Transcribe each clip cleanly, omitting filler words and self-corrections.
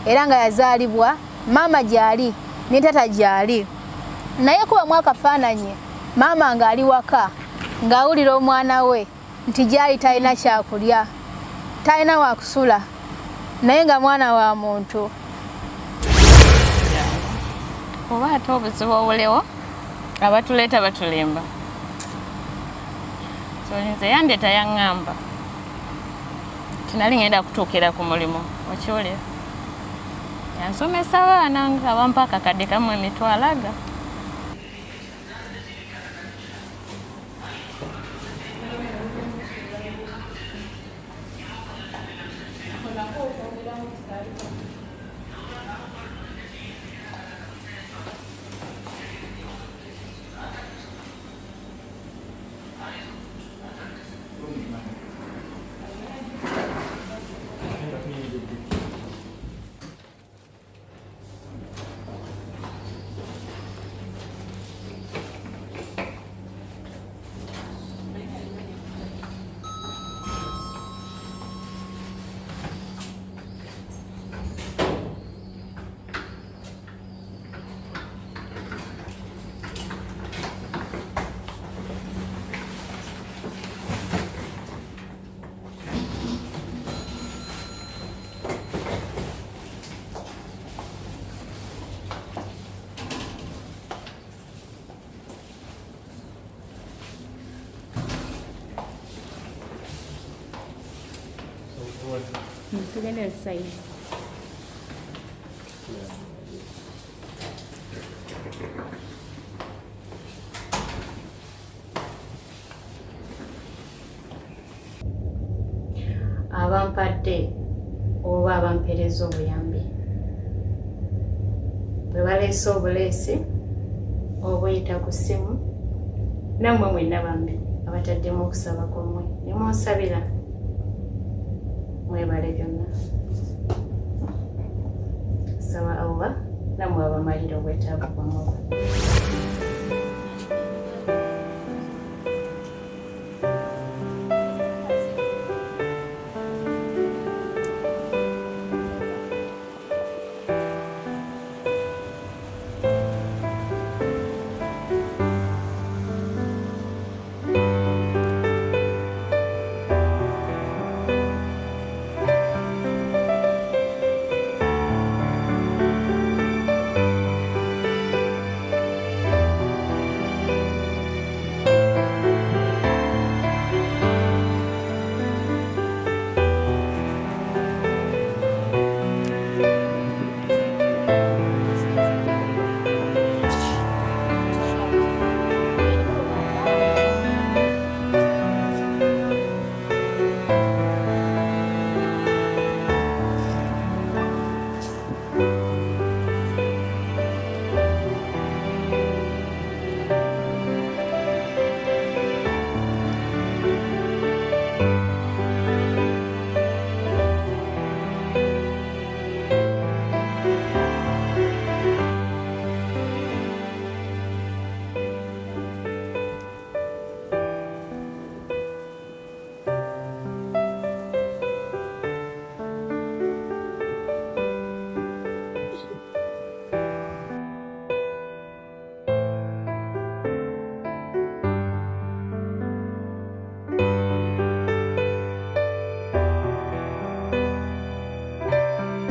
Era nga yazaalibwa maama gy'ali ne taata gy'ali, naye kubamu akafaananyi maama ng'ali waka ng'awulira omwana we nti gy'ali talina kyakulya, talina wakusula, naye nga mwana wa muntu. Oba ate obuzibu obuliwo, abatuleeta batulimba. So nze yandeeta yaŋŋamba tinali ngenda kutuukira ku mulimu, okiwulira? Yansomesa abaana nga bampa akakadde kamu emitwalo aga. Tugende side. Abampadde oba abampeereza obuyambi bwe baleese obuleesi obuyita ku ssimu, nammwe mwenna bambi abataddemu okusaba kwammwe ne munsabira, mwebale byonna. Saba Allah nammwe abamalire obwetaavu bwammwe.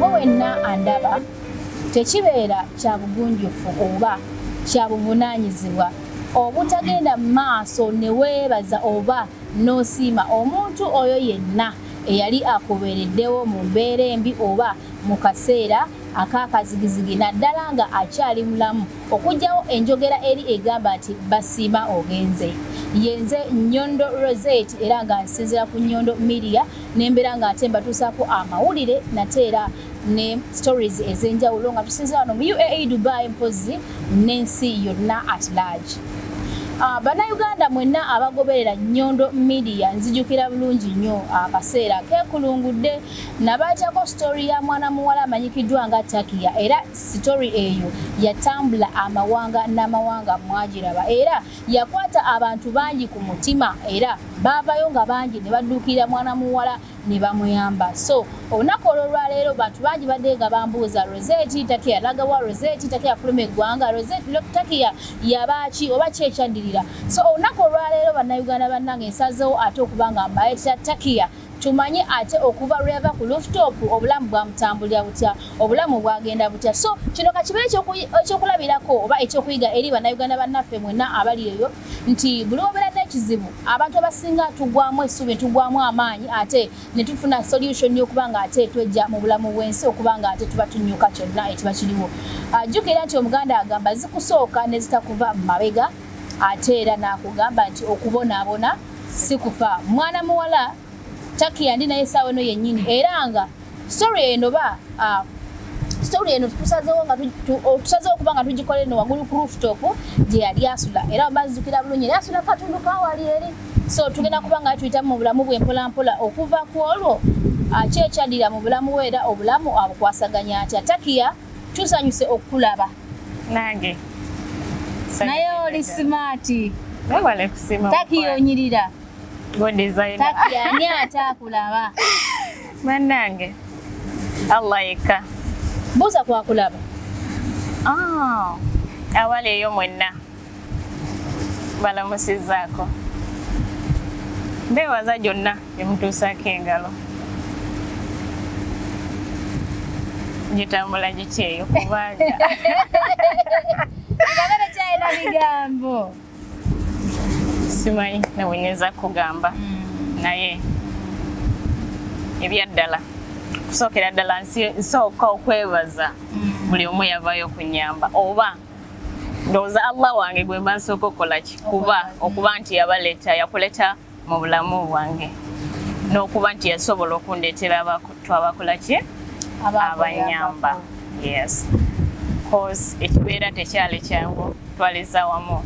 Gwe wenna andaba, tekibeera kya bugunjufu oba kya buvunaanyizibwa obutagenda mu maaso ne weebaza oba n'osiima omuntu oyo yenna eyali akubeereddewo mu mbeera embi oba mu kaseera ak'akazigizigi naddala nga akyali mulamu, okuggyawo enjogera eri egamba nti basiima ogenze. Yenze Nyondo Rosette era nga nsinziira ku Nyondo Media ne mbeera nga ate mbatuusaako amawulire nate era ne stories ez'enjawulo nga tusinziira wano mu UAE Dubai mpozzi n'ensi yonna at large. Bannayuganda mwenna abagoberera Nyondo Media, nzijukira bulungi nnyo akaseera keekulungudde nabaatako story ya mwana muwala amanyikiddwa nga Takia, era story eyo yatambula amawanga n'amawanga, mwagiraba era yakwata abantu bangi ku mutima era Baavayo nga bangi ne badduukirira mwana muwala ne bamuyamba. So olunaku olwo olwaleero bantu bangi badde nga bambuuza, Rosette Takia yalagawa? Rosette Takia yafuluma eggwanga? Rosette Takia yabaaki oba ki ekyaddirira? So olunaku olwaleero, Bannayuganda bannange, nsazeewo ate okuba nga mbaleetera Takia, tumanye ate okuva lwe yava ku rooftop obulamu bwamutambulira butya, obulamu bwagenda butya. So kino kakibeere ekyokulabirako oba ekyokuyiga eri Bannayuganda bannaffe mwenna abali eyo, nti buli obeera n'ekizibu, abantu abasinga tugwamu essuubi, tugwamu amaanyi, ate ne tufuna solution y'okuba nga ate twejja mu bulamu bw'ensi, okuba nga ate tuba tunyuka kyonna ekiba kiriwo. Jjukira nti Omuganda agamba zikusooka ne zitakuva mu mabega, ate era n'akugamba nti okubonaabona si kufa. Mwana muwala Takia ndi naye essaawa eno yennyini, era nga story eno ba story eno tusazeewo nga tusazeewo okuba nga tugikola eno waggulu ku rooftop gye yali asula, era bazukira bulungi, era asula katundu kawali eri. So tugenda kuba nga tuyitamu mu bulamu bwe mpolampola okuva ku olwo, ki ekyaddira mu bulamu bwe, era obulamu abukwasaganya atya. Takia, tusanyuse okukulaba. Nange. Naye oli smart. Webale kusiima. Takia, onyirira. Go designer. Takia, ani ate akulaba? Bannange, Allah yekka. Buuza kwakulaba. Ah, awali eyo mwenna balamusizzaako, mbeebaza gyonna gyemutuusaako engalo. Gitambula giti eyo? Kubanga Kabere kyalina bigambo. Simanyi nawenyeza kugamba, naye ebyaddala, kusookera ddala nsooka okwebaza buli omu yavaayo okunyamba, oba ndowooza Allah wange gwe mba nsooka okukola ki, kuba okuba nti yabaleeta, yakuleta mu bulamu bwange, n'okuba nti yasobola okundeetera abantu abakola ki, abanyamba. Yes, cause ekibeera tekyali kyangu twaliza wamu,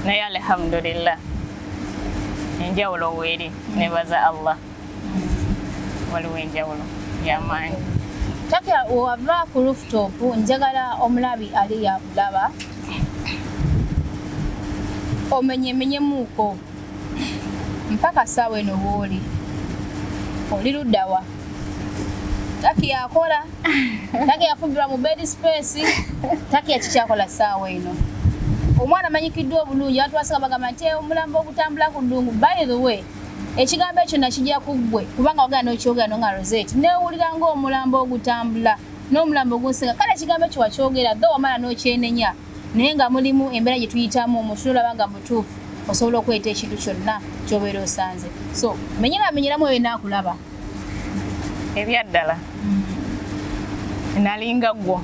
naye alhamdulillah, enjawulo weeri. Nebaza Allah, waliwo enjawulo yamaanyi. Takia, wava ku rooftop, njagala omulabi ali yakulaba omenyemenyemuuko mpaka saawa eno wooli, oli luddawa? Takia akola, Takia yafumbirwa mu bed space, Takia kikyakola saawa eno? Omwana amanyikiddwa obulungi, abantu basinga bagamba nti "Eh, omulambo ogutambula ku ddungu." By the way, ekigambo ekyo nakijja ku ggwe, kubanga wagenda n'okyogera no nga Rosette, neewulira ng'omulambo ogutambula n'omulambo ogunsinga. Kale ekigambo ekyo wakyogera dho, wamala n'okyenenya, naye nga mulimu embeera gye tuyitamu, omuntu nolaba nga mutuufu osobola okweta ekintu kyonna ky'obeera osanze. So menyera menyeramu eyo naakulaba. Ebyaddala nalinga gwo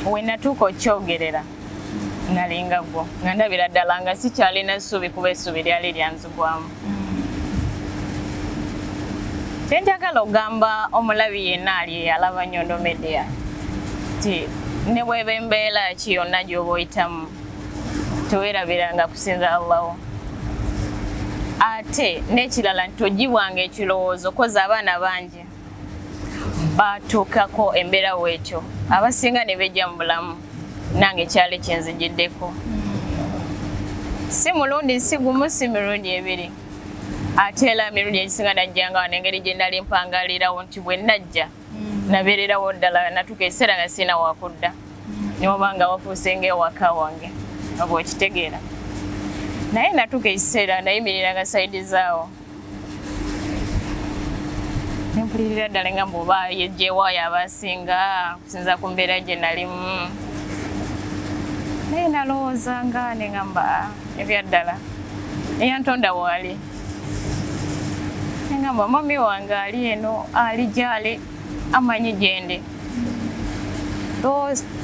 we natuuka okyogerera, nalinga gwo nga ndabira ddala nga sikyalina ssuubi, kuba essuubi lyali lyanzigwamu. Kyenjagala okugamba omulabi yenna ali alaba Nyondo Media ti ne bweba embeera ki yonna gy'oba oyitamu, teweerabiranga kusinza Allahu. Ate n'ekirala nti ogibwanga ekirowoozo, koza abaana bangi batuukako embeera bwetyo, abasinga ne bejja mu bulamu. Nange kyali kinzijiddeko, si mulundi si gumu, si mirundi ebiri, ate era emirundi egisinga najjanga wano engeri gye nali mpangalirawo nti bwe najja nabeererawo ddala. Natuuka ekiseera nga sirina wakudda, niwaba nga wafuuse ng'ewaka wange, oba okitegeera. Naye natuuka ekiseera nayimiriranga side zaawo, nempulirira ddala nga mbuba yejjewaayo abasinga kusinza ku mbeera gye nalimu. Naye nalowoozanga neŋamba, ebyaddala eyantonda waali. Neŋamba mami wange ali eno, ali gyali, amanyi gyendi.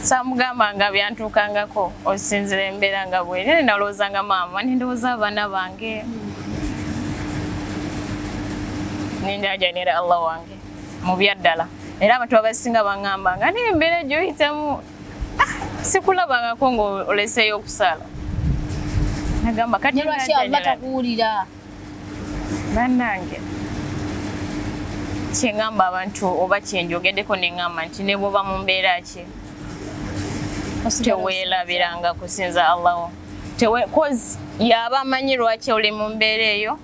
Samugamba nga byantuukangako okusinzira embeera nga bweri. Nalowoozanga maama, nendowooza abaana bange, nendajanira Allah wange mu byaddala. Era abantu abasinga baŋŋamba nga naye embeera gyoyitamu, sikulabangako ng'oleseeyo okusala. Nagamba kati lwaki Allah takuwulira? Bannange, kyeŋŋamba abantu oba kyenjogeddeko, neŋŋamba nti ne bwoba mu mbeera ki, teweerabiranga kusinza Allahu. Cause Yaba amanyi lwaki oli mu mbeera eyo,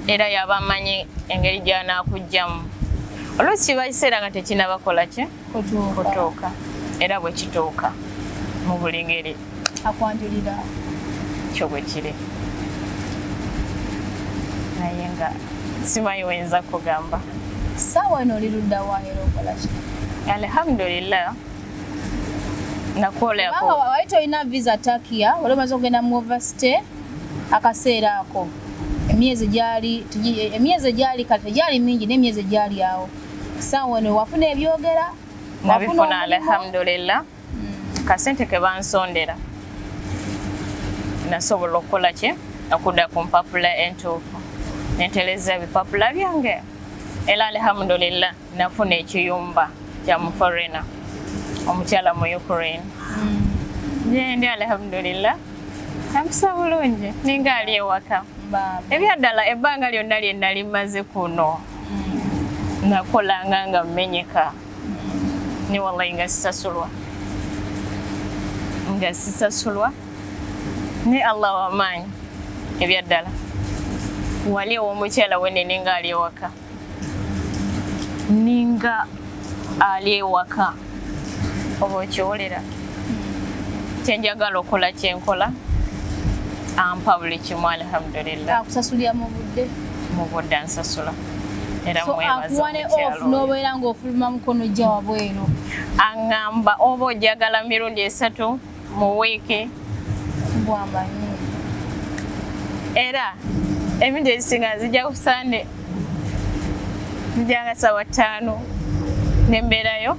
era yaba amanyi engeri gy'anaakugjamu. Oluusi kiba kiseera nga tekinabakola ki kutuuka, era bwe kituuka mu buli ngeri akwanjulira kyo bwe kiri. Naye nga simanyi weyinza kugamba. Ssaawa eno oli ludda wa era okola ki? Alhamdulillah, nakolako. Kubanga wali tolina visa Takia, wali omaze okugenda mu overstay akaseera ako. Emyezi gyali emyezi gyali kati tegyali mingi n'emyezi egyali awo. Ssaawa eno wafuna ebyogera? Nabifuna, alhamdulillah. Kasente ke bansondera nasobola okukola ki, okudda ku mpapula entuufu, nentereza ebipapula byange, era alhamdulillah nafuna ekiyumba kya muforena omukyala mu Ukraine. Gyendi alhamdulillah, ampisa bulungi, ninga ali ewaka. Ebyaddala ebbanga lyonna lye nali mmaze kuno nakolanga nga mmenyeka, ne wallahi nga sisasulwa, nga sisasulwa, ne Allah wamaanyi. Ebyaddala wali ow'omukyala wene ninga ali ewaka, ninga ali ewaka, oba okiwulira kyenjagala okukola kyenkola, ampa buli kimu alhamdulillah. Akusasulira mu budde? Mu budde ansasula, era So mwebaza akuwa ne omukyala off oyo. N'obeera ng'ofuluma mukono gya wabweru? Aŋŋamba oba ojagala mirundi 3 mu wiiki. Bwamanyi. Era emirundi egisinga nzija ku Sande, nzijanga sawa 5 nembeerayo,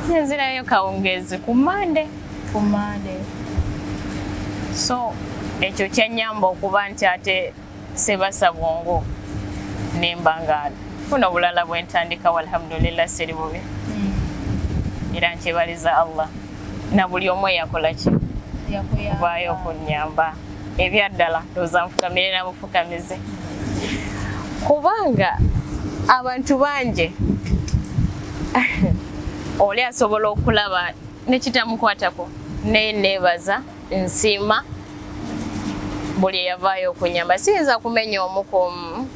nenzirayo kawungeezi ku Mande. Ku Mande. So ekyo kyannyamba okuba nti ate sebasa bwongo, nemba nga funa obulala bwe ntandikawo. Alhamdulillah, siri bubi, era nkyebaliza Allah na buli omu eyakola ki, Yakuyamba. Vaayo okunyamba. Ebyaddala ndowooza nfukamire nabufukamize, kubanga abantu bangi oli asobola okulaba nekitamukwatako, naye neebaza, nsiima buli eyavaayo okunyamba. Siyinza kumenya omu ku omu,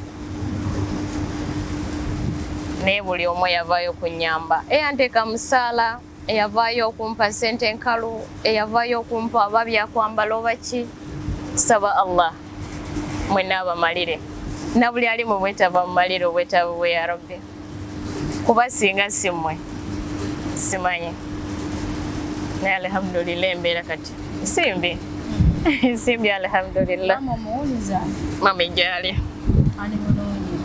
naye buli omu eyavaayo okunyamba, eyanteeka musaala, eyavaayo okumpa sente enkalu, eyavaayo okumpa oba byakwambala oba ki, saba Allah mwenna abamalire, na buli ali mu bwetaavu amumalire obwetaavu bwe, ya Rabbi, kuba singa si mmwe simanyi. Naye alhamdulillah, embeera kati simbi simbi, alhamdulillah. Maama omuwuliza? Mama ejjaali. Ali bulungi?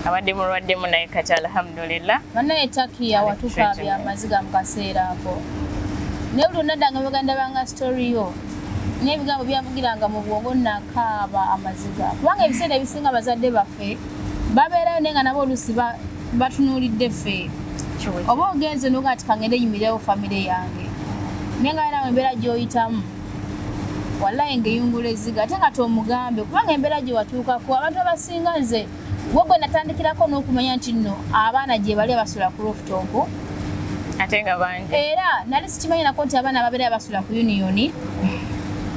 Abadde mulwaddemu, naye kati alhamdulillah. Bannaye, Takiya Ali watukaabya treatment. Amaziga mu kaseera ako, naye buli onaddanga baganda story yo n'ebigambo byavugiranga mu bwongo, nakaaba amaziga, kubanga ebiseera ebisinga bazadde baffe babeerayo, naye nga nabo oluusi batunuulidde ffe. Oba ogenze noga nti kangende yimirewo famire yange, naye nga nawe embeera gy'oyitamu, wallahi ng'eyungula ezziga, ate nga tomugambe, kubanga embeera gye watuukako abantu abasinga. Nze gwe gwe natandikirako n'okumanya nti nno abaana gye bali abasula ku rooftop. Ate nga bangi. Era nali sikimanyi nako nti abaana babeera basula ku union.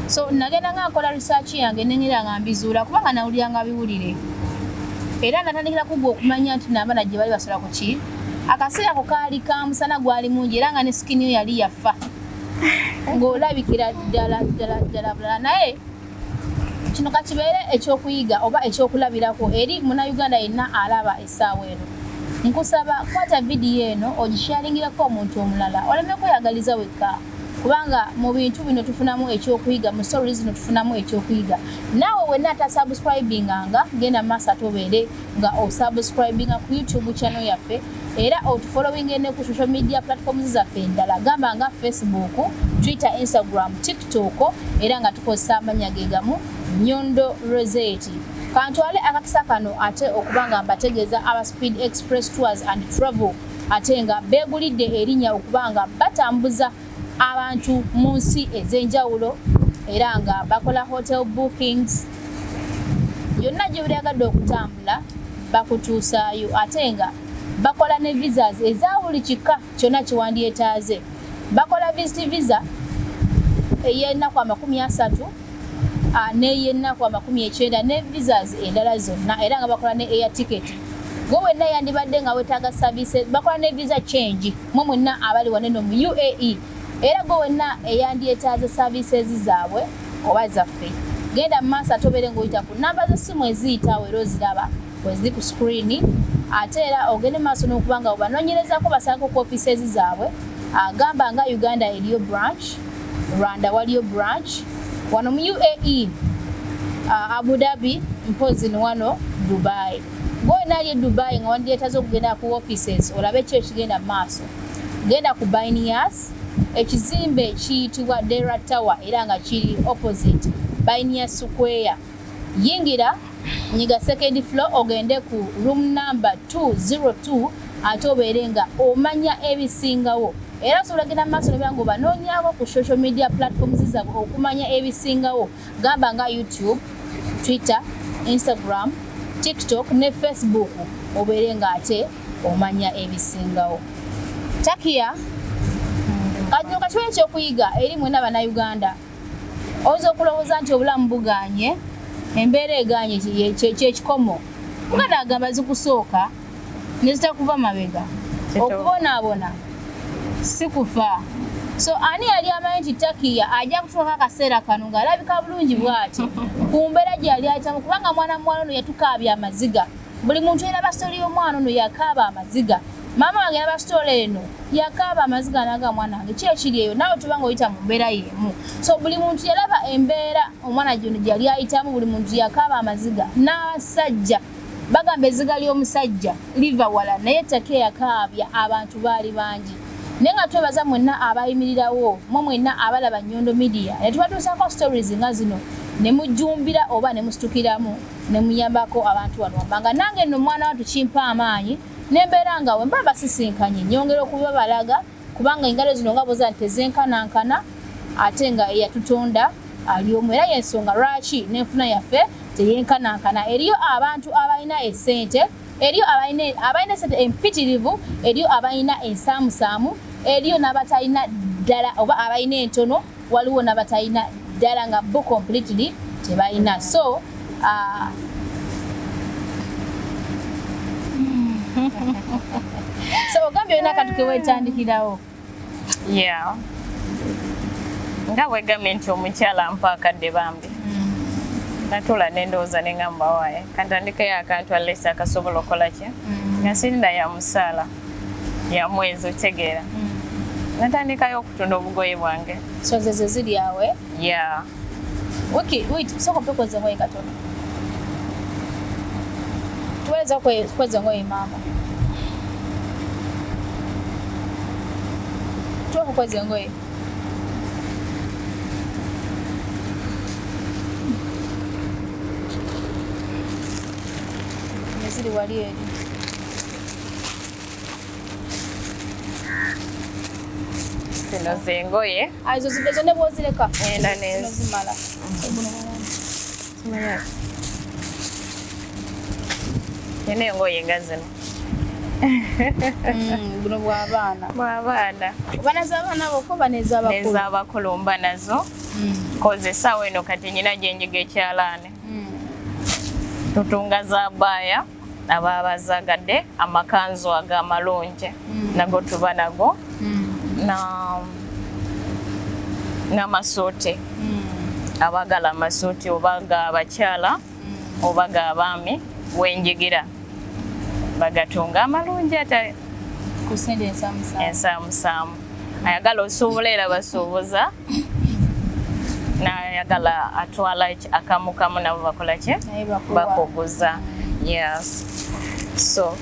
So nagenda nga nkola research yange, nenyera nga mbizuula, kubanga nawuliranga biwulire, era natandikira kugwa okumanya nti n'abaana gye bali basula ku ki. Akaseera ako kaali ka musana, gwali mungi, era nga ne skin yo yali yafa, ng'olabikira ddala ddala ddala bulala. Naye kino kakibeere ekyokuyiga oba ekyokulabirako eri Munnayuganda yenna alaba essaawa eno. Nkusaba kwata vidiyo eno ogisharingireko omuntu omulala, oleme kweyagaliza wekka, kubanga mu bintu bino tufunamu ekyokuyiga, mu story zino tufunamu ekyokuyiga. Naawe wenna atasubscribinganga, genda maaso ate obeere nga osubscribinga ku YouTube channel yaffe, era otufollowinge ne ku social media platforms zaffe endala, gamba nga Facebook, Twitter, Instagram, TikTok, era nga tukozesa amannya ge gamu, Nyondo Rosette. Kantwale akakisa kano ate okuba nga mbategeeza aba Speed Express Tours and Travel, ate nga beegulidde erinnya okuba nga batambuza abantu mu nsi ez'enjawulo, era nga bakola hotel bookings yonna gy'olyagadde okutambula, bakutuusaayo, ate nga bakola ne visas eza buli kika kyonna kyewandyetaaze. Bakola visit visa ey'ennaku 30. N'ey'ennaku 90 ne visas endala zonna, era nga bakola ne air ticket. Gwe wenna yandibadde nga wetaaga services, bakola ne visa change. Mwe mwenna abali waneno mu UAE, era gwe wenna eyandyetaaze services zaabwe oba zaffe, genda mu maaso ate obeere ng'oyita ku namba z'essimu eziyitaawo, era oziraba weziri ku screen. Ate era ogende maaso n'okuba nga obanoonyerezaako, basalako ku offices zaabwe. Agamba nga Uganda eriyo branch, Rwanda waliyo branch, wano mu UAE, Abu Dhabi, mpozi ni wano Dubai. Gwena ali e Dubai nga wandyetaaze okugenda ku offices olabe ki ekigenda mu maaso, genda ku Binias, ekizimbe kiyitibwa Dera Tower, era nga kiri opposite Binias Square. Yingira, nyiga second floor, ogende ku room number 202, ate obeere nga omanya ebisingawo. Era osobola genda mu maaso nobeera nga obanoonyaako ku social media platforms zaabwe okumanya ebisingawo, gamba nga YouTube, Twitter, Instagram, TikTok ne Facebook, obeere nga ate omanya ebisingawo. Takia, kino kakiba ekyokuyiga eri mwena Bannayuganda. Oyinza okulowooza nti obulamu buganye, embeera eganye, kyekikomo. Muganda agamba zikusooka ne zitakuva mabega. Okubonaabona si kufa. So ani yali amanyi nti Takiya ajja kutuukako akaseera kano ng'alabika bulungi bw'ati ku mbeera gye yali ayitamu? Kubanga mwana muwala ono yatukaabya amaziga. Buli muntu eraba story y'omwana ono yakaaba amaziga. Maama wange yaba story eno yakaaba amaziga, naga, "Mwana wange, ki ekiri eyo?" Naawe tuba nga oyita mu mbeera y'emu. So buli muntu yalaba embeera omwana gyono gye yali ayitamu, buli muntu yakaaba amaziga. N'abasajja bagamba ezziga ly'omusajja liva wala, naye Takiya yakaabya abantu, baali bangi. Naye nga twebaza mwenna abayimirirawo, mwe mwenna abalaba Nyondo Media ne tubatuusaako stories nga zino, ne mujjumbira oba ne musitukiramu ne muyambako abantu wano wammanga. Nange nno omwana watu kimpa amaanyi nembeera nga we mba mbasisinkanye nyongera okubabalaga, kubanga engalo zino nga boza nti tezenkanankana, ate nga eyatutonda ali omu. Era yensonga lwaki n'enfuna yaffe teyenkanankana. Eriyo abantu abalina esente, eriyo abalina esente empitirivu, eriyo abalina ensaamusaamu, eriyo n'abatalina ddala oba abalina entono, waliwo n'abatalina ddala nga bo completely tebalina. So so ogambye olina akantu keweetandikirawo. Yeah, nga bwegambye nti omukyala mpa akadde, bambi natula nendowooza neŋŋamba, waaye kantandikeyo akantu at least akasobola okukola ki nga sirinda ya musaala ya mwezi, otegeera? Natandikayo okutunda obugoye bwange. So zezo ziri awe? Yeah. Wiki, wait, sooka ompe kweza engoye katono. Tuweereza kweza engoye maama. Tuwe kukweza engoye. Ziri wali eri. Zino zengoye. Ah, ezo ezo ne bw'ozireka. Ngenda Zino zimala. Buno buno. Nina engoye nga zino. Buno bw'abaana. Bw'abaana. Oba naz'abaana bokka oba n'ez'abakulu? N'ez'abakulu mba nazo. Koze essaawa eno kati nyina gye njiga ekyalaani. Tutunga za baaya aba bazagadde, amakanzu ag'amalungi nago tuba nago, na n'amasuuti, abaagala amasuuti oba g'abakyala oba g'abaami, wenjigira bagatunga amalungi ate Ku ssente ensaamusaamu. Ensaamusaamu. Ayagala osuubula era basuubuza, n'ayagala atwala akamu kamu nabo bakola ki? Naye bakuwa. Bakuguza, yes. So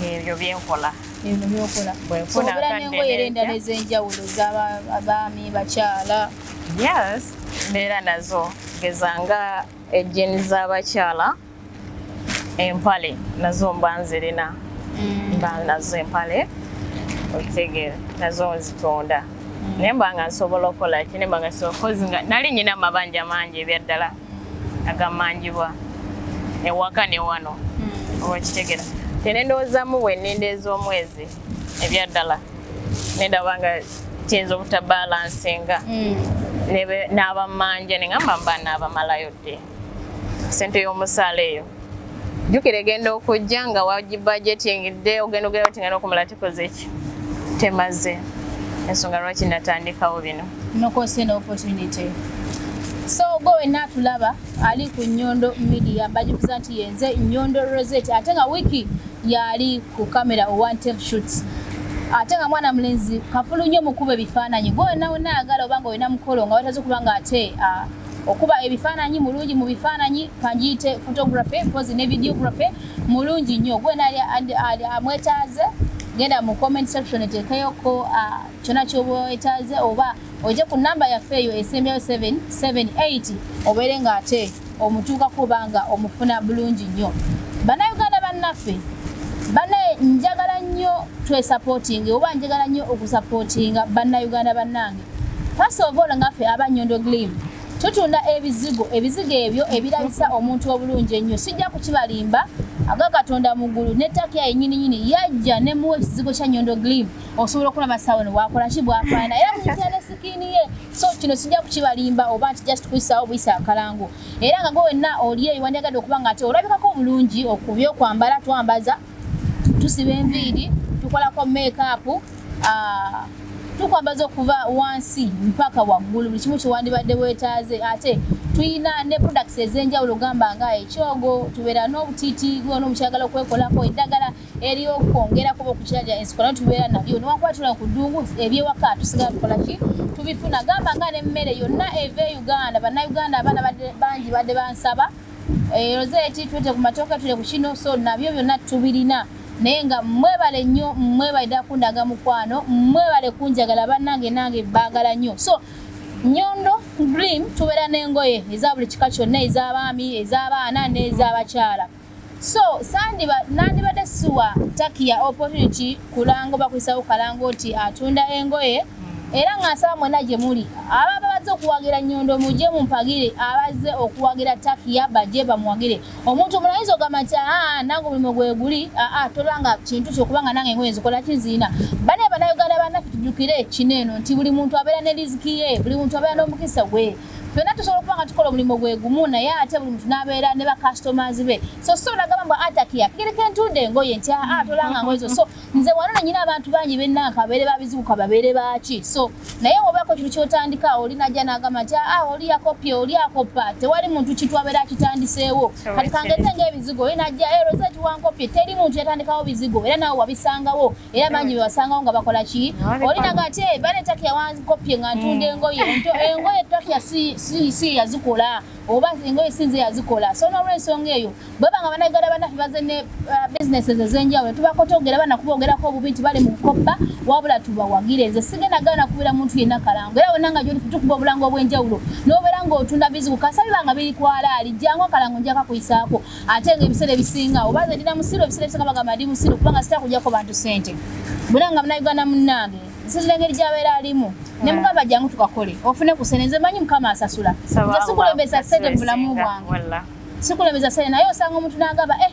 ebyo byenkola. Ebyo byokola. Bwe nfuna Obeera akadde n'engoye era endala n'entya. ez'enjawulo z'abaami, bakyala? Yes, mbeera nazo, geza nga ejjini z'abakyala, empale nazo mba nzirina, mba nazo empale, okitegeera? Nazo nzitunda, naye mba nga nsobola okukola ki, naye mba nga nsobola kozi nga nali nyina amabanja mangi ebyaddala agamanjibwa ewaka ne wano, oba okitegeera? Tenendowoozamu bwe nninda ez'omwezi ebyaddala nendaba nga kiyinza obutabalansinga. N'abammanja ne ngamba mba naabamalayo dde sente y'omusaala eyo. Jjukira egenda okujja nga wagibudgetingidde, ogenda ogenda oti nga n'okumala tekoze ki, temaze. Ensonga lwaki natandikawo bino. Nokose ne opportunity. So gwe wenna atulaba ali ku Nyondo Media, mbajukiza nti yenze Nyondo Rosette, ate nga wiki yali ku kamera Owantel Shoots, ate nga mwana mulenzi kafulu nnyo mukuba ebifaananyi. Gwe wenna wenna ayagala oba nga olina mukolo nga wetaze okuba nga ate okuba ebifaananyi mulungi mu bifaananyi, kanjiyite photography mpozi ne videography mulungi nnyo. Gwe ali amwetaaze, genda mu comment section eteekeyoko kyonna kyoba wetaaze, oba ojje ku namba yaffe eyo esembyayo 778, obeere ng'ate omutuukako oba nga omufuna bulungi nnyo. Bannayuganda bannaffe banaye, njagala nnyo twesupporting, oba njagala nnyo okusupportinga bannayuganda bannange. First of all, ngaffe aba Nyondo Gleam tutunda ebizigo, ebizigo ebyo ebirabisa omuntu obulungi ennyo. Sijja kukibalimba, aga Katonda mu ggulu ne Takia yennyini nyini yajja ne muwa ekizigo kya Nyondo Gleam, osobola okulaba saawa no bwakola ki, bwafaanana, era mujjukira ne skin ye. So kino sijja kukibalimba oba nti just kuyisaawo buyisa akalango. Era nga gwe wenna oli eyo wandyagadde okuba nga ate olabikako obulungi okubyokwambala, twambaza, tusiba enviiri, tukolako makeup, tukwambaza okuva wansi mpaka waggulu, buli kimu kyewandibadde weetaaze. Ate tuyina ne products ez'enjawulo, gamba nga ekyogo, tubeera n'obutiiti gwona omukyagala okwekolako, eddagala eryokwongerako oba okukiralira ensiko nayo tubeera nabyo. Newakuba tula ku ddungu, ebyewaka tusigala tukola ki, tubifuna, gamba nga n'emmere yonna eva e Uganda. Bannayuganda abaana bangi badde bansaba, Rosette, twete ku matooke, tule ku kino, so nabyo byonna tubirina. Naye nga mwebale nnyo, mwebale ddala kundaga mukwano, mwebale kunjagala bannange, nange baagala nnyo. So Nyondo Gleam tubeera n'engoye eza buli kika kyonna, ez'abaami, ez'abaana n'ez'abakyala. So sandiba nandibadde siwa Takia opportunity kulanga oba kuyisawo kalango nti atunda engoye. Era nga nsaba mwena gye muli ababa bazze okuwagira Nyondo, mujje mumpagire, abazze okuwagira Takia bajje bamuwagire. Omuntu omulala ayinza okugamba nti aa, nange omulimu gwe guli, aa, tolanga kintu kyo, kubanga nange engoye nzikola kiziina. Bane Bannayuganda bannaffe, tujjukire kino eno nti buli muntu abeera ne riziki ye, buli muntu abeera n'omukisa gwe. Ffenna tusobola okuba nga tukola omulimu gwe gumu, naye ate buli muntu n'abeera ne bacustomers be. So so nagamba mbu Atakia kigereka entunda engoye nti aa, tolanga ngoye zo. So nze wano nenyina abantu bangi bennanka, babeere babizibu, kababeere baaki. So naye wobaako ekintu kyotandika, oli najja n'agamba nti aa, oli yakopye, oli akoppa. Tewali muntu kintu abeera akitandiseewo. Kati kangeze ng'ebizigo, oli najja, "Eh, Rosette wankopye." Teri muntu yatandikawo bizigo, era naawe wabisangawo, era bangi bewasangawo nga bakola ki. Oli naga ati, "Eh, bane Takia wankopye nga ntunda engoye." Engoye Takia si yazikola, oba engoye si nze yazikola. So n'olwensonga eyo, bweba nga Bannayuganda bannaffe baze ne businesses ez'enjawulo, tubakotogera bana kubogerako obubi nti bali mu kukoppa, wabula tubawagire. Nze sigenda gaana kubira muntu yenna kalango, era wonna nga gyoli tukuba obulango obw'enjawulo. N'obeera ng'otunda bizibu, kasabiba nga biri kwalaali, jangu akalango nja kakuyisaako. Ate nga ebiseera ebisinga oba nze ndina musiru, ebiseera ebisinga bagamba ndi musiru kubanga sitera kujjako bantu ssente. Bwera nga Munnayuganda munnange nsinzira engeri gy'abeera alimu, ne mugamba jangu tukakole ofune ku ssente. Nze manyi Mukama asasula. Nze sikulembeza ssente mu bulamu bwange, sikulembeza ssente, naye osanga omuntu n'agamba, eh,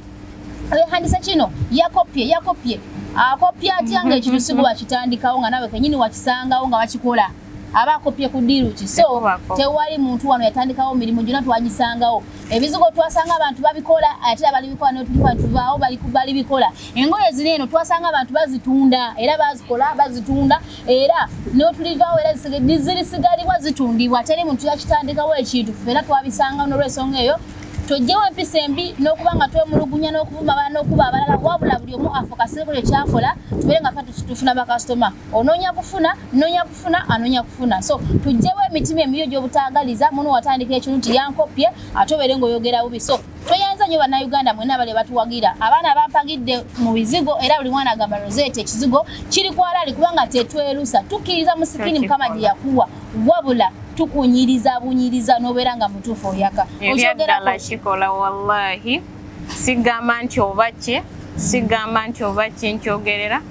wehandise kino, yakopye, yakopye. Akopye atya nga ekintu si gwe wakitandikawo, nga nawe kenyini wakisangawo nga wakikola? Aba akopye ku ddiiru ki? So tewali muntu wano yatandikawo mirimu, gyonna twagisangawo. Ebizigo twasanga abantu babikola, ate abalibikola netulikola, tuvaawo balibikola. Engoye ziri eno twasanga abantu bazitunda, era bazikola bazitunda, era notulivaawo era zirisigalibwa zitundibwa. Teri muntu yakitandikawo ekintu, ffe era twabisanga. N'olwensonga eyo, twejjewo empisa embi n'okuba nga twemulugunya n'okuvuma abalala n'okuba abalala, wabula buli omu afocusinge ku kyakola, tubeere nga ffe tufuna bakasitoma. Onoonya kufuna, noonya kufuna, anoonya kufuna. So tugyewo emitima emibi egy'obutaagaliza muno watandika ekintu nti yankopye, ate obeere ng'oyogera bubi. So tweyanza nnyo Bannayuganda mwena abali batuwagira, abaana bampagidde mu bizigo, era buli mwana agamba, "Rosette, ekizigo kiri kwalaali," kubanga tetwerusa, tukkiriza mu skin Mukama gye yakuwa, wabula tukunyiriza bunyiriza n'obeera nga mutuufu oyaka. Ebyaddala kikola, wallahi. Sigamba nti oba ki, sigamba nti oba ki, nkyogerera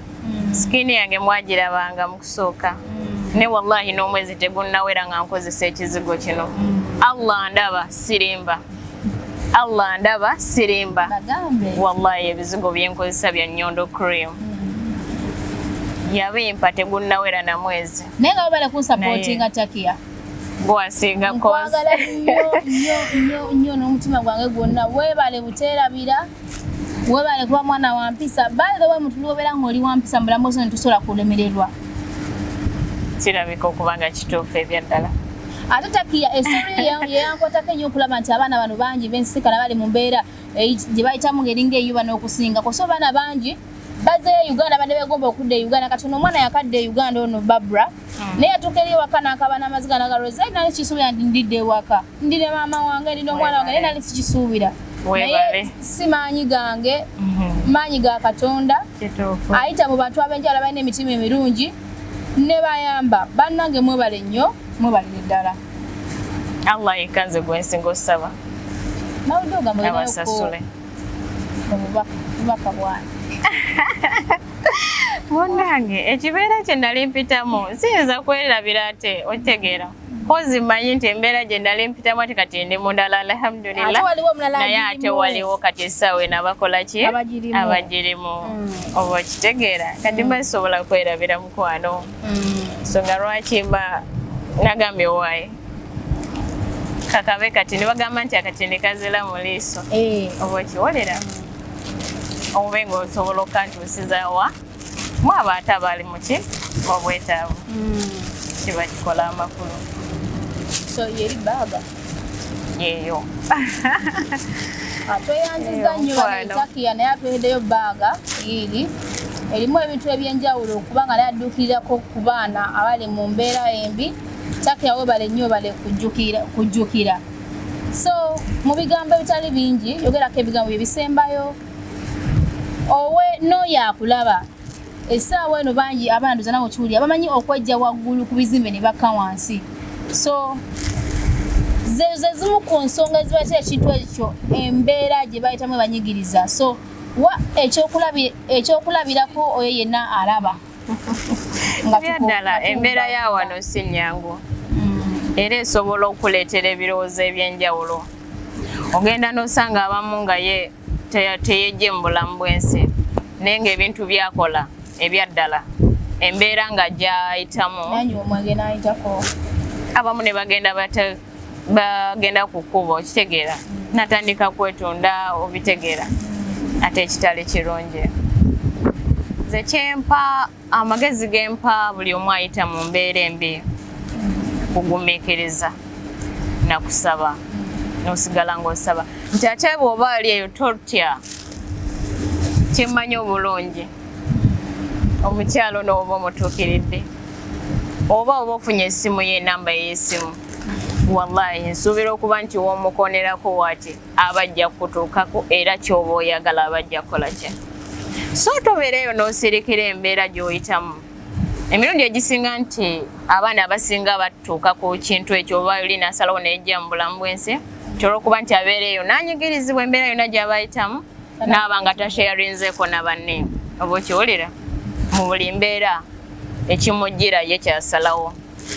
skin yange mwagirabanga mu kusooka, ne wallahi n'omwezi tegunnawera nga nkozesa ekizigo kino. Allah ndaba sirimba, Allah ndaba sirimba. Bagambe. Wallahi ebizigo byenkozesa bya Nyondo Cream yabimpa tegunnawera na mwezi. Naye nga babale kunsupportinga, Takia. Gwasinga. Nkwagala nnyo nnyo nnyo nnyo n'omutima gwange gwonna. Weebale buteerabira, weebale kuba mwana wa mpisa. By the way, muntu lwobeera ng'oli wa mpisa mu bulamu bwose, netusobola kulemererwa. Kirabika okuba nga kituufu ebyaddala. Ate Takiya, estori yeyankwatako ennyo okulaba nti abaana bano bangi bensikana bali mu mbeera gye bayitamu ng'eringa eyuba n'okusingako. So abaana bangi bazeeyo Uganda, badde begomba okudda e Uganda. Kati ono omwana yakadda e Uganda, ono Babra, naye yatuuka eri ewaka n'akaba n'amaziga n'agaloza, nali kisuubira nti ndidde ewaka, ndi ne maama wange, ndi n'omwana wange, naye nali sikisuubira. Naye Weebale. si maanyi gange, maanyi ga Katonda. Kituufu. Ayita mu bantu ab'enjawulo abalina emitima emirungi ne bayamba. Bannange, mwebale nnyo, mwebalire ddala. Allah yekka nze gwensinga osaba. Mawudde ogamba olinayo Abasasule. Obubaka bwange. Munnange, ekibeera kye nali mpitamu siyinza kwerabira, ate okitegeera kozi mmanyi nti embeera gye nali mpitamu ate kati ndi mundala, alhamdulillah. Ate waliwo omulala Naye ate agirimu. waliwo kati essaawa eno abakola ki? Abagirimu. Abagirimu. Oba okitegeera, kati mba sisobola kwerabira mukwano, so nga lwaki mba nagambye owaaye kakabe kati ne bagamba nti akatini kazira mu liiso. Oba okiwulira, obe ng'osobola okkantuusizawa mu abo ate abali muki obwetaavu, kiba kikola amakulu. So yeri baaga. Yeeyo. Tweyanziza nnyo. Mukwano. Banaitakiya naye atuwereddeyo baaga iri erimu ebintu ebyenjawulo, okubanga naye adduukirirako ku baana abali mu mbeera embi. Takiya, webale nnyo, bale kujjukira. So mu bigambo ebitali bingi, yogerako ebigambo bye bisembayo owe n'oyo akulaba essaawa eno. Bangi abaana ndoza nawe okiwulira, bamanyi okwejja waggulu ku bizimbe ne bakka wansi. So ze zimu ku nsonga ezibaletera ekintu ekyo, embeera gye bayitamu ebanyigiriza. So wa ekyokulabirako oyo yenna alaba nga Ebyaddala, nga embeera ya wano si nnyangu, era esobola okuleetera ebirowoozo ebyenjawulo. Ogenda n'osanga abamu nga ye teyejje mu bulamu bw'ensi, naye ng'ebintu byakola ebyaddala embeera nga gyayitamu. Nanywa omwenge n'ayitako. Abamu ne bagenda bagenda ku kkubo, okitegeera, natandika kwetunda, obitegeera, ate ekitali kirungi. Nze kyempa amagezi gempa buli omu ayita mu mbeera embi, kugumiikiriza nakusaba, nosigala ng'osaba nti ate bw'oba ali eyo totya. Kyemmanyi obulungi, omukyalo n'oba omutuukiridde oba ofunye essimu ye, enamba ey'essimu, wallahi nsuubira okuba nti w'omukonerako waati aba ajja kukutuukako, era ky'oba oyagala aba ajja kukola kye. So tobeereeyo n'osirikira embeera gy'oyitamu. Emirundi egisinga nti abaana abasinga batuuka ku kintu ekyo, oba oli n'asalawo neyejja mu bulamu bw'ensi, nti olwokuba nti abeera eyo n'anyigirizibwa embeera yonna gy'aba ayitamu, n'aba nga tasharinzeeko na banne. Oba okiwulira, mu buli mbeera ekimujjira ye kyasalawo,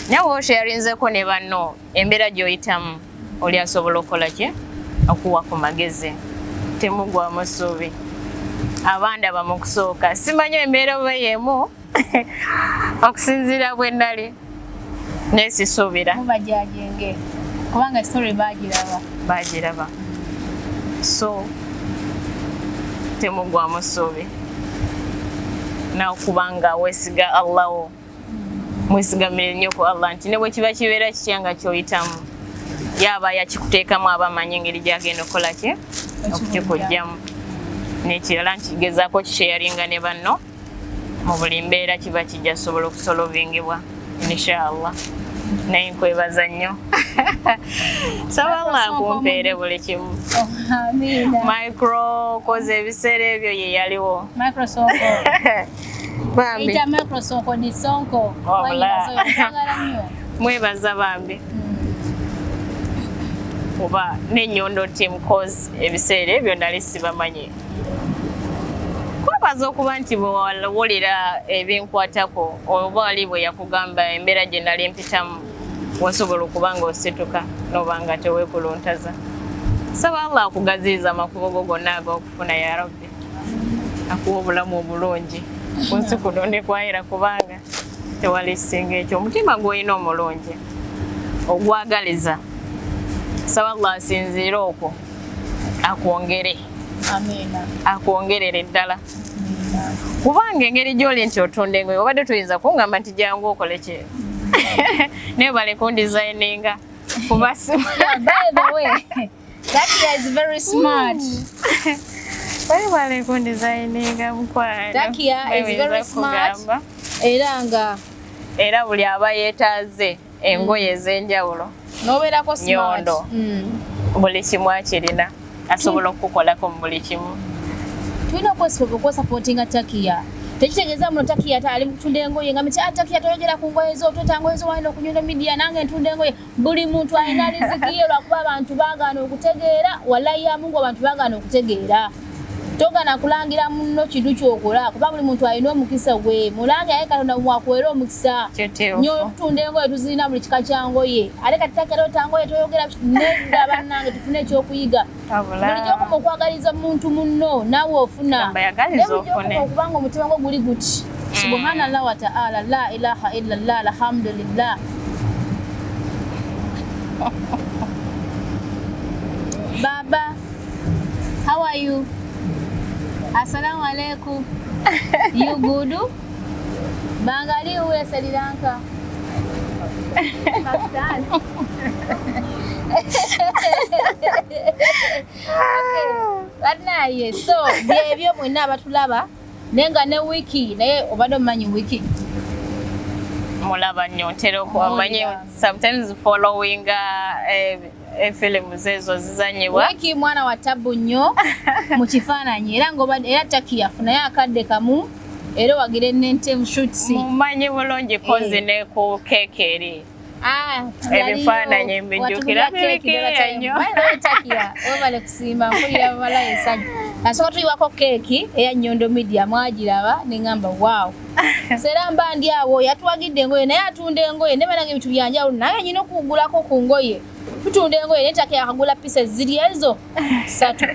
naye oba osharinzeeko ne banno embeera gy'oyitamu, oli asobola okukola ki? Okuwa ku magezi. Temugwamu ssuubi. Abandaba mu kusooka, simanyi embeera oba y'emu okusinziira bwe nali, naye sisuubira. Mubajajenge kubanga story bagiraba. Bagiraba, so temugwamu ssuubi, nakubanga weesiga Allawo, mwesigamire nnyo ku Allah nti ne bwe kiba kibeera kitya nga kyoyitamu, yaba yakikuteekamu, aba amanyi engeri gyagenda okukola ki okukikugjamu. Nekirala nti gezaako kisharinga ne banno mu buli mbeera, kiba kijja sobola okusolvingibwa inshallah. Naye nkwebaza nnyo, saba Allah akumpeere buli kimu. Oh, amiina. Micro koza ebiseera ebyo ye yaliwo. Microsonko. Bambi. Eyita Microsonko di sonko. Wabula. Wayinazo nnyo. Mwebaza bambi, oba nenyondo team, cause ebiseera ebyo nali sibamanyi. Kwebaza okuba nti bwewulira ebinkwatako, oba oli bwe yakugamba embeera gye nali mpitamu, wasobola okuba nga osituka noba nga teweekuluntaza. Saba Allah akugaziriza amakubo go gonna ag'okufuna, ya Rabbi, akuwa obulamu obulungi ku nsi kuno ne kwayira, kubanga tewali kisinga ekyo, omutima gw'olina omulungi. Ogwagaliza. Saba Allah asinziire okwo akwongere. Amiina. Akwongerere ddala. Kubanga engeri gy'oli nti otunda engoye, obadde toyinza kungamba nti jangu okole ki, naye bale kundesigninga kuba Yeah, by the way, Takia is very smart. Bale kundesigninga, mukwano. Takia is very smart. Kugamba. Era nga Era buli aba yeetaaze engoye ez'enjawulo, n'obeerako smart. Nyondo. Buli kimu akirina, asobola okukukolako mu buli kimu. Tulina okwesupportinga Takia. Tekitegeeza muno Takia ate ali mukutunda engoye nga miti, "Ah, Takia toyogera ku ngoye zo, otweta ngoye zo walina okunyunda media, nange ntunda engoye." Buli muntu alina riziki ye, lwakuba abantu baagaana okutegeera. Wallahi ya Mungu, abantu baagaana okutegeera. Togana kulangira munno kintu kyokola, kuba buli muntu alina omukisa gwe. Mulange, aye Katonda mwakuwera omukisa. Kituufu. Nyo okutunda engoye, tuzirina buli kika kya ngoye, ate kati Takia tota ngoye, toyogera. Nedda bannange, tufune ekyokuyiga. Wabula Buli gyokoma okwagaliza muntu munno, naawe ofuna. Gamba yagaliza Naye buli gy'okoma ofune. okubanga omutima gwo guli guti, subhanallah wa taala, la ilaha illallah, alhamdulillah. Baba, how are you? Assalamu alaikum. You good? Bangali uwe Sri Lanka. Pakistan. Banaye, so byebyo mwenna abatulaba, naye nga ne wiki, naye obadde omumanyi wiki? Mulaba nnyo, ntera okumanyi. Oh, yeah. Sometimes following efilimu ezo zizanyibwa. Wiki mwana wa tabu nnyo mu kifaananyi, era ng'obadde era Takia afunayo akadde kamu era owagire Nente Shoots. Mumanyi bulungi kozi ne ku keeke eri. Ah, Ebifaananyi mbijjukira bibikira nnyo. Takia, webale kusiima, mpulira bamalayo essanyu. Nasooka tuyiwako keeki eya Nyondo Media, mwagiraba neŋŋamba wow. Sera mba ndi awo, yatuwagidde engoye, naye atunda engoye ne banange ebintu byanjawulo, nange nyina okugulako ku ngoye. Tutunda engoye naye Takia akagula pieces ziri ezo ssatu,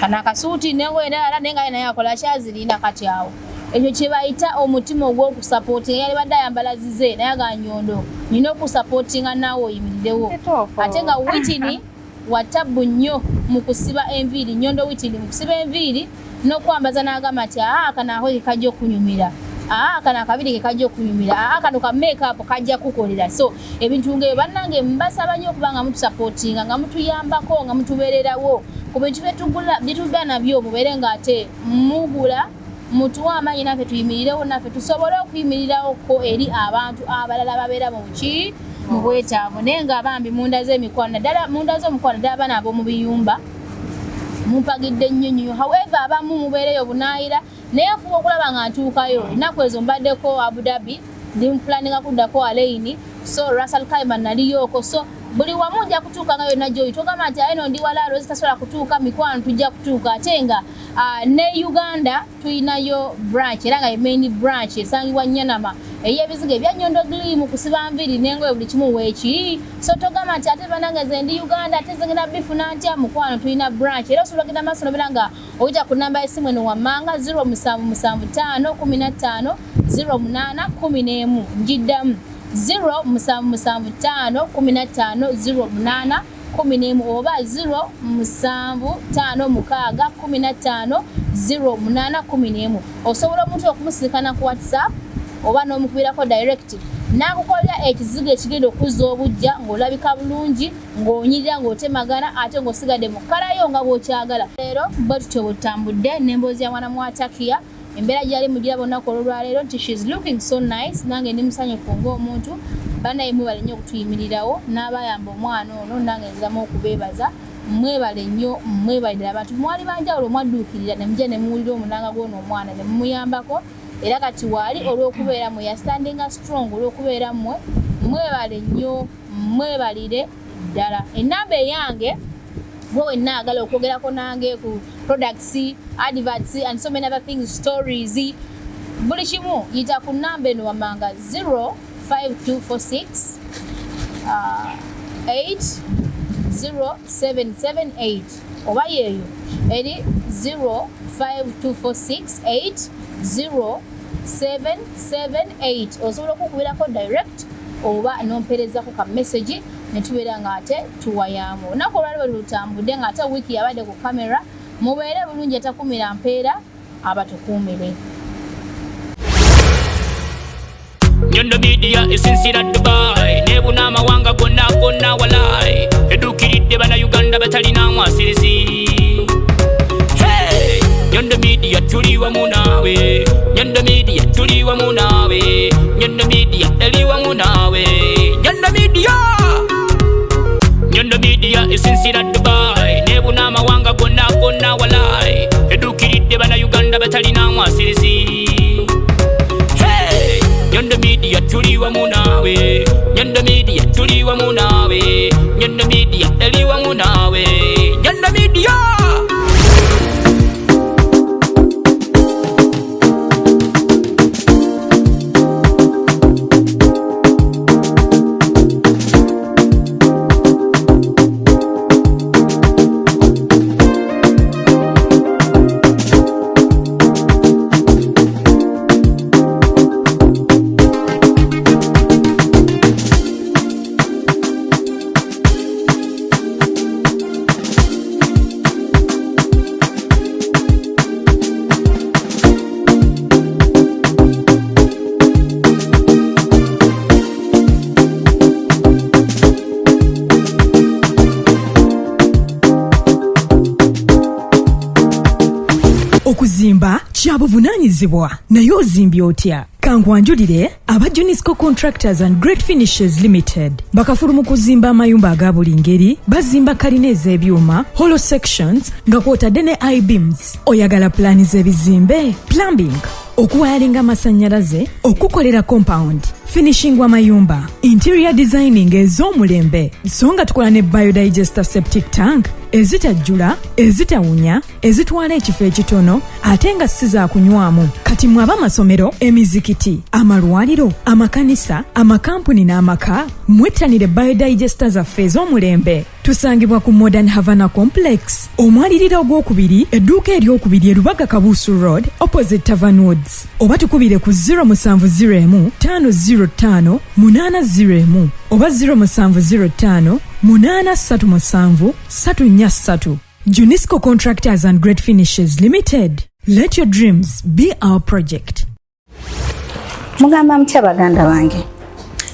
kano akasuuti n'engoye endala, naye nga naye akola kyazirina. Kati awo ekyo kye bayita omutima ogw'okusupportinga. Yali badde ayambala zize, naye aga Nyondo nina okusupportinga, naawe oyimirirewo. Kituufu. Ate nga Witini watabbu nnyo mu kusiba enviiri. Nyondo Witini mu kusiba enviiri n'okwambaza, n'agamba nti aa, kano ako ke kajja okunyumira, aa, kano akabiri ke kajja okunyumira, aa, kano ka makeup kajja kukolera. So ebintu ngaebyo bannange mbasaba nnyo okuba nga mutusupportinga, nga mutuyambako, nga mutubeererawo ku bintu byetugula byetugula nabyo, mubeere nga ate mugula, mutuwe amaanyi naffe tuyimirirewo, naffe tusobole okuyimirirawoko eri abantu abalala babeera mu ki, mu bwetaavu. Naye nga bambi munda z'emikwano, naddala munda z'omukwano, naddala abaana ab'omu biyumba, mumpagidde nnyo nnyo. However, abamu mubeereyo bunaayira, naye nfuba okulaba nga ntuukayo. Ennaku ezo mbaddeko Abu Dhabi, ndi muplanninga kuddako Al Ain, so Ras Al Khaimah naliyooko, so buli wamu nja kutuuka nga yonna gyoli. Togamba nti aye no ndi wala lwezi tasobola kutuuka. Mikwano, tujja kutuuka. Ate nga ne Uganda tulinayo branch, era nga ye main branch esangibwa Nyanama, ey'ebizigo ebya Nyondo Glim, kusiba nviiri n'engoye, buli kimu weekiri. So togamba nti ate banange ze ndi Uganda, ate ze ngenda bifuna ntya? Mukwano, tulina branch, era osobola ogenda maaso nobeera nga oyita ku namba y'essimu eno wammanga, 0775 15 08 11. Njiddamu, 0775 15 08 11 oba 0756 15 08 11. Osobola omuntu okumusisinkana ku WhatsApp oba n'omukubirako direct, n'akukolera ekizigo ekigenda okuzza obujja, ng'olabika bulungi, ng'onyirira, ng'otemagana, ate ng'osigadde mu kkalayo nga bw'okyagala. Leero bwe tutyo bwe tutambudde n'emboozi ya mwana mwatakiya. Embeera gyali mugiraba olunaku olwolwaleero nti she's looking so nice. Nange ndi musanyufu ng'omuntu. Banaye mwebale nnyo okutuyimirirawo n'abayamba omwana ono. Nange nziramu okubeebaza, mwebale nnyo, mwebalira. Abantu mwali banjawulo, mwadduukirira ne mujja ne muwulira omunanga gw'ono omwana ne mumuyambako, era kati waali olw'okubeera mmwe, yastandinga strong olw'okubeera mmwe. Mwebale nnyo, mwebalire ddala. Enamba eyange, gwe wenna agala okwogerako nange ku products, adverts and so many other things, stories, buli kimu, yita ku namba eno wammanga, 05246 80778, oba yeeyo eri 0524680778. Osobola okukubirako direct. Oba nomperezako ka message ne tubeera nga ate tuwayaamu. Olunaku olwali bwe lutambudde nga ate wiiki yabadde ku kamera. Mubeere bulungi, atakumira mpeera abatukuumire. Nyondo Media esinzira Dubai, nebuna amawanga gonna gonna, walai eduukiridde Bannayuganda batalina mwasirizi. Hey! Nyondo Media tuli wamu naawe, Nyondo Media tuli wamu naawe, Nyondo Media eri wamu naawe, Nyondo Media. Nyondo Media esinzira Dubai, nebuna amawanga gonna gonna, walai eduukiridde Bannayuganda batalina mwasirizi. Hey! Nyondo Media tuli wamu naawe, Nyondo Media tuli wamu naawe, Nyondo Media eri wamu naawe, Nyondo Media. Okuzimba kya buvunaanyizibwa, naye ozimbye otya? Kankwanjulire aba Junisco Contractors and Great Finishes Limited, bakafulu mu kuzimba amayumba aga buli ngeri. Bazimba kalina ez'ebyuma, hollow sections, nga kwotadde ne I-beams. Oyagala pulaani z'ebizimbe, plumbing, okuwayalinga amasannyalaze, okukolera compound, finishing w'amayumba, interior designing ez'omulembe. So nga tukola ne biodigester septic tank ezitajjula, ezitawunya, ezitwala ekifo ekitono, ate nga si za kunywamu. Kati mwe ab'amasomero, emizikiti, amalwaliro, amakanisa, amakampuni n'amaka, mwettanire biodigester zaffe ez'omulembe. Tusangibwa ku Modern Havana Complex, omwaliriro ogwokubiri, edduuka eryokubiri, erubaga Kabuusu Road, opposite Tavan Woods, oba tukubire ku 0701 505 801 oba 0705 837 343. Junisco Contractors and Great Finishes Limited. Let your dreams be our project. Mugamba mutya baganda bange?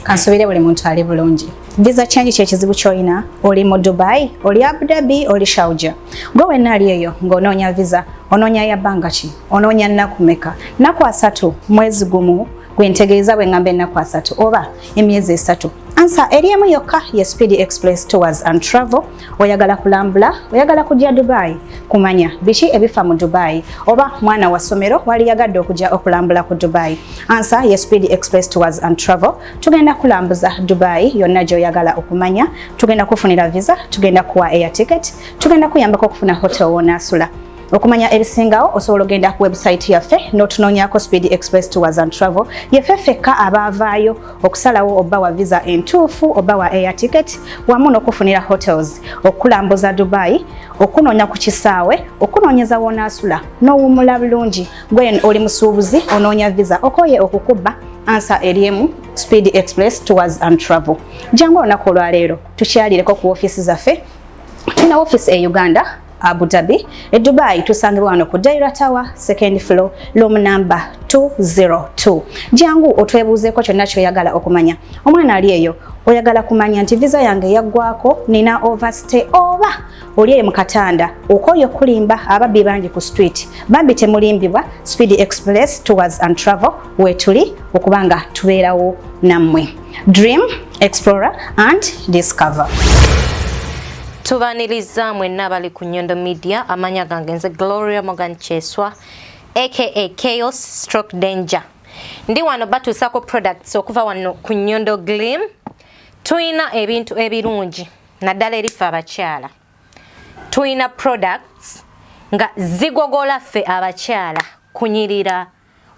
Kansuubire buli muntu ali bulungi. Visa change kyekizibu ky'olina. Oli mu Dubai, oli Abu Dhabi, oli Sharjah, gwe wenna ali eyo ng'onoonya visa, onoonya ya bbanga ki? Onoonya nnaku meka? Nnaku 30, mwezi gumu gwe ntegeeza bwe ngamba ennaku 30, oba emyezi 3? Answer eri emu yokka, ye Speed Express Tours and Travel. Oyagala kulambula, oyagala kujja Dubai kumanya biki ebifa mu Dubai, oba mwana wa ssomero waliyagadde okujja okulambula ku Dubai, answer ye Speed Express Tours and Travel. Tugenda kulambuza Dubai yonna gy'oyagala okumanya, tugenda kufunira visa, tugenda kuwa air ticket, tugenda kuyambako okufuna hotel wonaasula. Okumanya ebisingawo osobola ogenda ku website yaffe n'otunoonyako Speed Express Tours and Travel. Yeffe ffekka abaavaayo okusalawo obba wa visa entuufu, oba wa air ticket, wamu n'okufunira hotels, okulambuza Dubai, okunoonya ku kisaawe, okunoonyeza woonaasula n'owummula bulungi. Gwe oli musuubuzi onoonya visa, okoye okukubba, answer eri emu, Speed Express Tours and Travel. Jangu olunaku olwaleero tukyalireko ku ofiisi zaffe. Tulina ofiisi e Uganda, Abu Dhabi. E Dubai tusangibwa wano ku Daira Tower, second floor, room number 202. Jangu otwebuuzeeko kyonna kyoyagala okumanya. Omwana ali eyo oyagala kumanya nti visa yange yaggwako, nina overstay, oba oli eyo mu katanda okooye okulimba, ababbi bangi ku street, bambi temulimbibwa. Speed Express Tours and Travel wetuli okubanga tubeerawo nammwe. Dream, explore and discover. Tubaniriza mwenna abali ku Nyondo Media. Amanya gange nze Gloria Morgan Cheswa, aka Chaos Stroke Danger. Ndi wano batuusako products okuva wano ku Nyondo Glim. Tuyina ebintu ebirungi naddala erife abakyala. Tuyina products nga zigogola ffe abakyala kunyirira,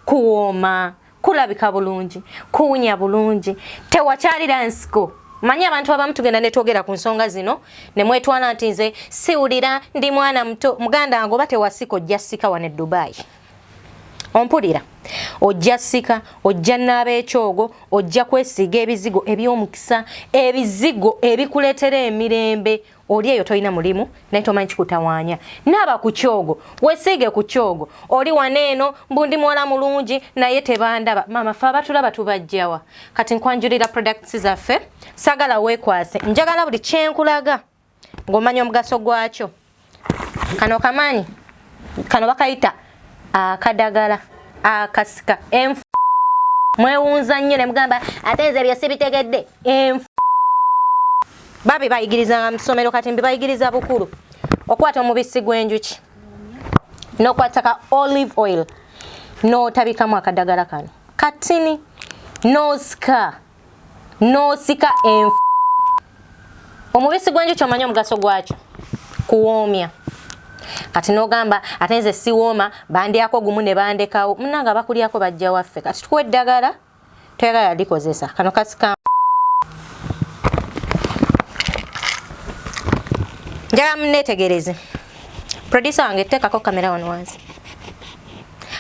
kuwooma, kulabika bulungi, kuwunya bulungi. Tewakyalira nsiko. Manyi abantu abamu tugenda netwogera ku nsonga zino ne mwetwala nti nze siwulira, ndi mwana muto. Muganda wange, oba tewasika, ojja sika wano e Dubai. Ompulira? Ojja sika, ojja naaba ekyogo, ojja kwesiiga ebizigo eby'omukisa, ebizigo ebikuleetera emirembe. Oli eyo tolina mulimu naye tomanyi kikutawaanya, naaba ku kyogo, wesiige ku kyogo. Oli wano eno mbu ndi muwala mulungi naye tebandaba. Maama, fe abatulaba tubajjawa? Kati nkwanjulira products zaffe. Sagala weekwase, njagala buli kyenkulaga ng'omanya omugaso gwakyo. Kano kamanyi, kano bakayita akadagala akasika enfu. Mwewunza nnyo ne mugamba ate nze ebyo sibitegedde. Enfu babi bayigirizanga mu ssomero, kati mbibayigiriza bukulu. Okwata omubisi gw'enjuki n'okwata ka olive oil n'otabikamu akadagala kano katini, n'osika n'osika enfu. Omubisi gw'enjuki omanyi omugaso gwakyo? Kuwoomya. Kati n'ogamba ate nze siwooma, bandyako gumu ne bandekawo. Munange, abakulyako bajja waffe. Kati tukuwa eddagala, toyagala likozesa. Kano kasika. Njagala muneetegereze. Producer wange, teekako kamera wano wansi.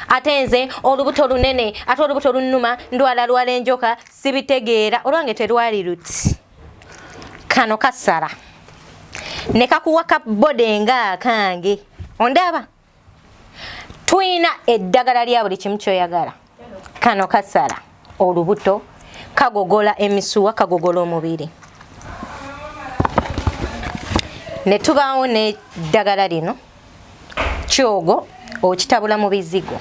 Ate nze olubuto lunene, ate olubuto lunnuma, ndwala lwala enjoka, sibitegeera. Olwange terwali luti. Kano kasala ne kakuwa ka body nga akange. Ondaba, tuyina eddagala lya buli kimu kyoyagala. Kano kasala olubuto, kagogola emisuwa, kagogola omubiri. Ne tubaawo n'eddagala lino kyogo, okitabula mu bizigo.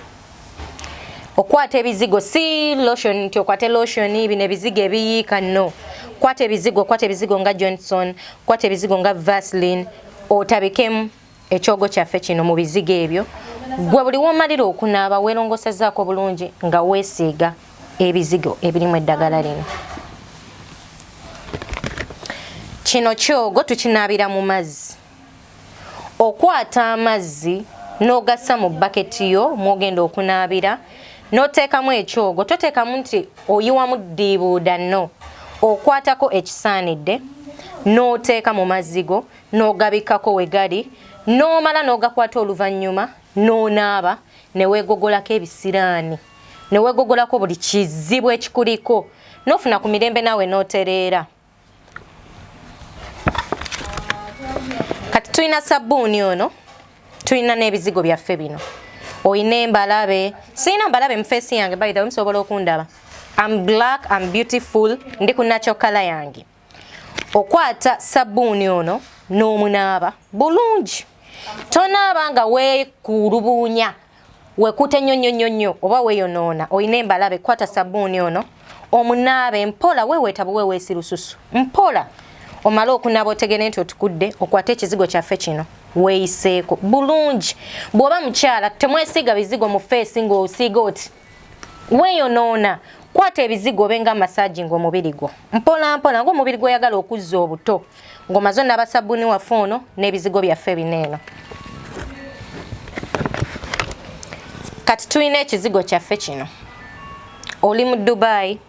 Okwata ebizigo, si lotion nti okwate lotion, bino ebizigo ebiyiika, no. Kwata ebizigo, kwata ebizigo nga Johnson, kwata ebizigo nga Vaseline, otabikemu ekyogo kyaffe kino mu bizigo ebyo. Gwe buli womalira okunaaba, weerongosezaako bulungi nga weesiiga ebizigo ebirimu eddagala lino. Kino kyogo tukinaabira mu mazzi. Okwata amazzi n'ogassa mu baketi yo mwogenda okunaabira, n'oteekamu ekyogo. Toteekamu nti oyiwamu ddiibuuda, no. Okwatako ekisaanidde n'oteeka mu mazzi go, n'ogabikkako we gali, n'omala n'ogakwata. Oluvannyuma n'onaaba ne weegogolako ebisiraani, ne weegogolako buli kizibu ekikuliko, n'ofuna ku mirembe naawe n'otereera. Kati tulina sabbuuni ono, tulina n'ebizigo byaffe bino. Oyina embalabe, sirina mbalabe mu face yange, by the way, musobola okundaba. I'm black, I'm beautiful, ndi ku natural color yange. Okwata sabbuuni ono n'omunaaba bulungi. Tonaaba nga weekulubuunya, wekuute nnyo nnyo nnyo nnyo oba weeyonoona. Oyina embalabe, kwata sabbuuni ono omunaabe mpola, weeweeta buweeweesi lususu mpola. Omale okunaaba otegere nti otukudde, okwate ekizigo kyaffe kino weeyiseeko bulungi. Bw'oba mukyala, temwesiiga bizigo mu face ng'osiiga oti weeyonoona. Kwata ebizigo obe nga massaginga omubiri gwo mpola mpola, ng'omubiri gw'oyagala okuzza obuto. Ng'omaze onaaba sabbuuni waffe ono n'ebizigo byaffe bino eno. Kati tulina ekizigo kyaffe kino. Oli mu Dubai,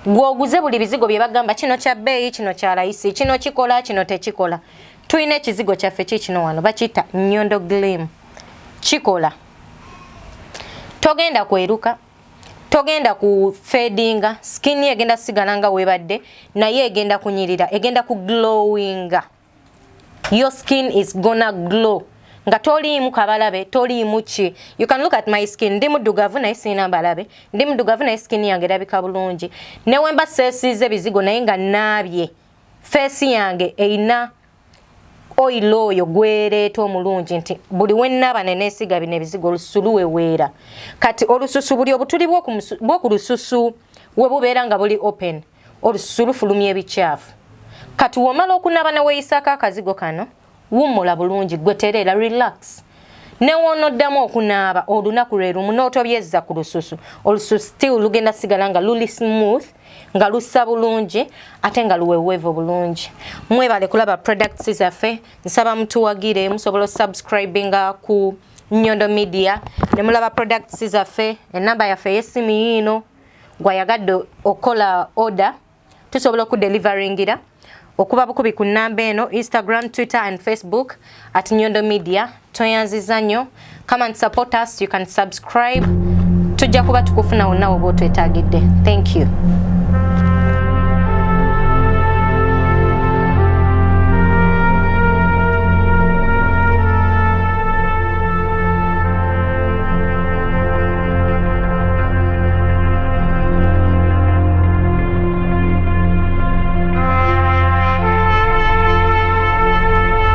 gwoguze buli bizigo bye bagamba kino kya bbeeyi, kino kya layisi, kino kikola, kino tekikola. Tulina ekizigo kyaffe kikino wano, bakiyita Nyondo Glim. Kikola, togenda kweruka, togenda ku fadinga skin, egenda sigala nga webadde, naye egenda kunyirira, egenda ku glowinga. Your skin is gonna glow nga toliimu kabalabe, toliimu ki. You can look at my skin, ndi muddugavu naye sirina mbalabe, ndi muddugavu naye skin yange erabika bulungi. Newemba seesiize bizigo naye nga naabye, face yange erina oil oyo gwereeta omulungi, nti buli wennaaba neneesiga bino ebizigo, olususu luweweera. Kati olususu, buli obutuli bw'oku lususu we bubeera nga buli open, olususu lufulumya ebikyafu. Kati womala okunaaba ne weeyisaako akazigo kano, wummula bulungi, gwe tereera, relax. Newoonoddamu okunaaba olunaku lwe lumu n'otobyezza ku lususu, olususu still lugenda sigala nga luli smooth, nga lussa bulungi ate nga luweweevu bulungi. Mwebale kulaba products zaffe. Nsaba mutuwagire. Musobola osubscribinga ku Nyondo Media ne mulaba products zaffe. Enamba yaffe ey'essimu yiino. Gwayagadde okukola order, tusobola okudeliveringira okuba bukubi ku namba eno. Instagram, Twitter and Facebook at Nyondo Media. Toyanziza nnyo. Come and support us. You can subscribe. Tujja kuba tukufuna wonna woba otwetagidde. Thank you.